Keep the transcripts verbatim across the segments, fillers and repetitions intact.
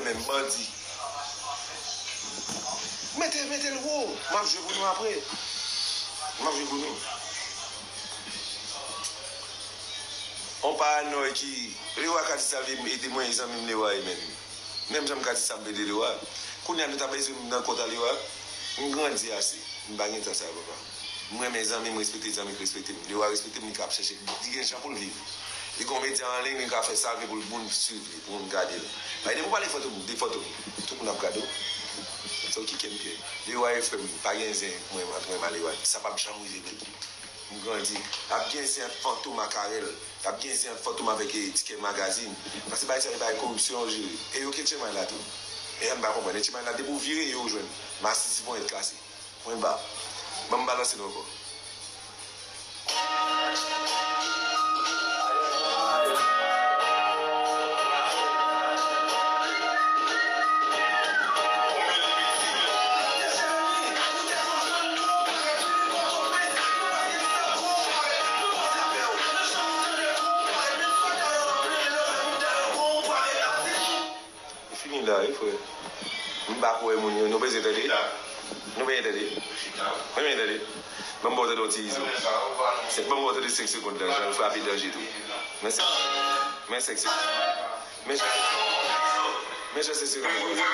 menm bandi. Mete, mete l wo. M ap jwe pou nou apre. M ap jwe pou nou. On paranòy ki, Lewa ka di sa l vle ede mwen, e zanmi m Lewa ye menm. Menm jan m ka di sa m ede Lewa. Kounye a nou ta bezwen m nan kont a Lewa. M grandi ase. M pa gen tan sa yo, papa. M renmen zanmi m, respekte zanmi k respekte m. Lewa respekte m, li ka ap chèche, li gen jan pou l viv. Li gon medya an liy, li ka fè sa l vle pou l moun swiv li, pou moun gade l. Bay depi w pale foto m, de foto m, tout moun ap gade w. Se w ki kenbe. Lewa e frè m, pa gen zen mwen ant mwen a Lewa. Sa p ap janm rive pou l. M grandi. Ap gen zen ant Fantom ak Arel. Ap gen zen ant Fantom avèk, eh, Ticket Magazine. Paske bagay sa yo, bagay koripsyon yo jere. E yo ke Tchemay la tou. E ann pa konprann. E Tchemay la, depi w vire, yo jwenn. Masisi ponyèt kase. Pwen ba. Ban m balanse nou ankò. Li fini la wi, frè. M pa kwè moun yo. Nou bezwen tande? Nou bezwen tande? Nou bezwen tande? Ban m ba w tande yon ti Izo. Se, ban m ba w tande senk segonn la, jan l frape danje tou. Men senk, men senk segonn. Men, men jan senk segonn la kòmanse.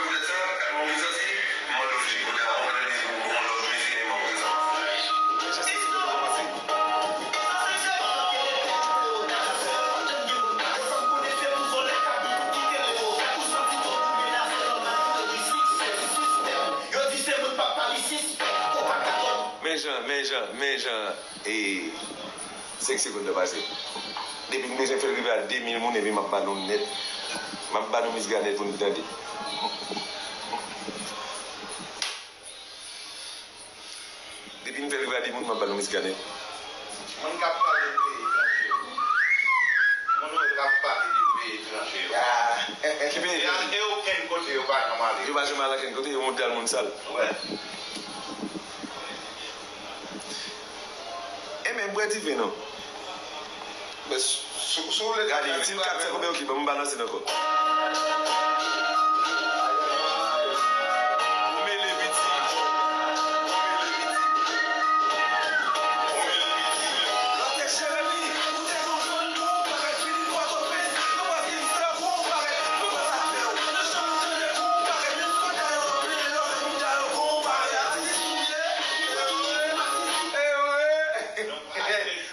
Men jan, men jan, men jan, e, senk segonn nan pase. Depi m bezwen fè l rive a de mil moun, epi m ap ba nou nèt. M ap ba nou mizik la nèt pou nou tande. Depi m fè l rive a de moun, m ap ba nou mizik la nèt. Moun k ap pale de peyi etranje yo. Moun yo k ap pale de peyi etranje yo. Ah. Ki peyi etranje? E okenn kote yo pa janm ale. Yo pa janm ale okenn kote, yo monte al moun sal. Wè. E men, bwè diven non. Men, si, si w vle gade, di l kat sèk oubyen oke, ban m balanse l ankò. Ou mele piti. Ou mele piti. Ou mele piti.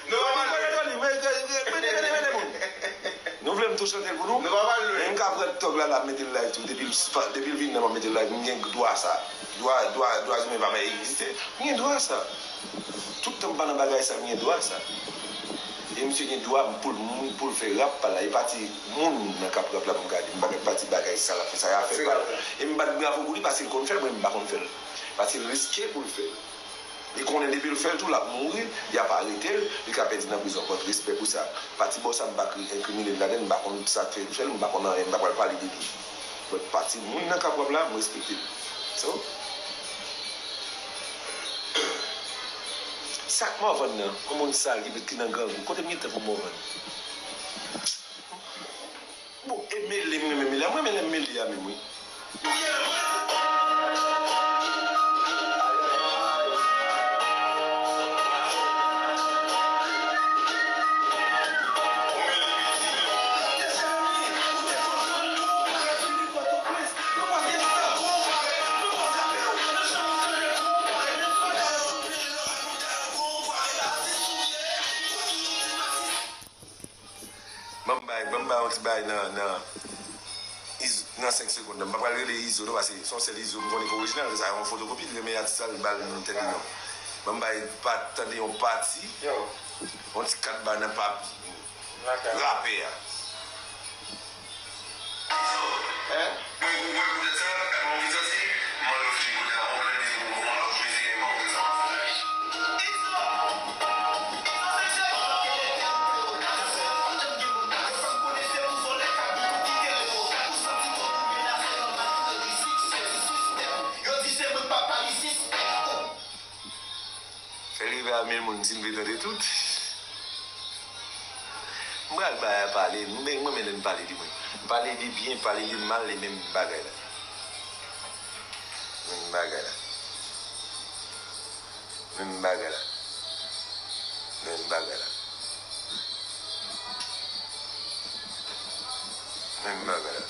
Nou pa pral lwen. Nou vle m tou chante l pou nou? Nou pa pral lwen. Men m ka pran tòg la, l ap mete l live tou. Depi l, depi l vin nan, m ap mete l live. M gen dwa sa. Dwa, dwa, dwa imen pa egziste. M gen dwa sa. Tout tan m pa nan bagay sa, m gen dwa sa. E misye gen dwa pou l, pou l fè rap pa la. E pati moun nan k ap rap la pou m ka di. M pa gen pati bagay sa l ap fè, sa y ap fè pa la. E m bat bravo pou li paske l konn fè l, mwen m pa konn fè l. Paske l riske pou l fè l. Li konnen depi l fè l tou, l ap mouri, y ap arete l, li ka pèdi nan prizon. But respè pou sa. Pati bò sa, m pa kri-, enkrimine l ladan l, m pa konn sa k fè l fè l, m pa konn anyen, m pa pral pale de li. But pati moun nan k ap rap la, m respekte l. So, sa k Morvan nan, yon moun sal ki, ki nan grangou, kote m gen tan pou Morvan? Bon, e mele, m renmen mele a. Mwen renmen lè m mele a menm, wi. Ban m bay, ban m bay yon ti bay nan, nan, Izo, nan senk segonn nan. M pa pral rele Izo non, paske se yon sèl Izo m konnen ki orijinal, sa yon fotokopi, li renmen atis la, li ba l nan tèt li non. Ban m bay pa, tande yon pati, yon ti kat ba nan pa, rapè a. Hein? Fè l rive a mil moun, si n vle tande tout. Pral bay a pale, mwen, mwen menm lè m pale de mwen. Pale de byen, pale de mal, e menm bagay la. Menm bagay la. Menm bagay la. Menm bagay la. Menm bagay la.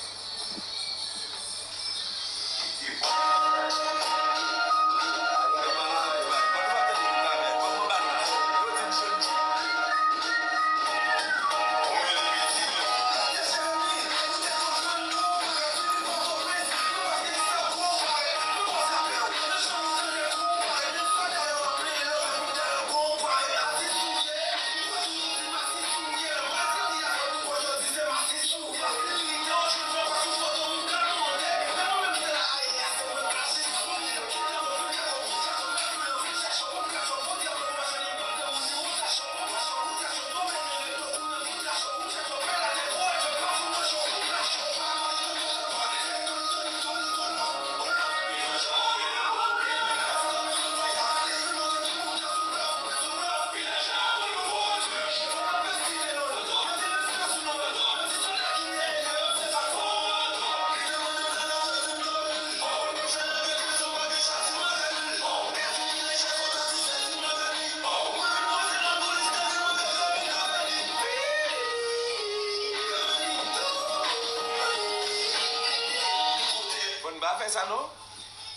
Bon, n pa fè sa non.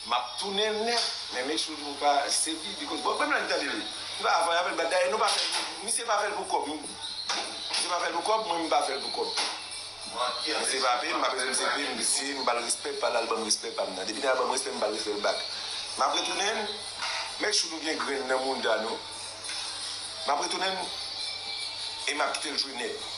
M ap tounen nèt, men make sure nou pa save li, because bon, menm lè n tande li. Nou pa fè apèl, dayè nou pa fè l, misye pa fè l pou kòb. Misye pa fè l pou kòb, mwen m pa fè l pou kòb. Misye pa peye m, m pa bezwen misye peye m, misye m ba l respè, pa l al ban m respè pa m nan. Depi nèg la ban m respè, m ba l respè l back. M ap retounen, make sure nou gen grenn nan mounda nou. M ap retounen, e m ap kite l jwe nèt.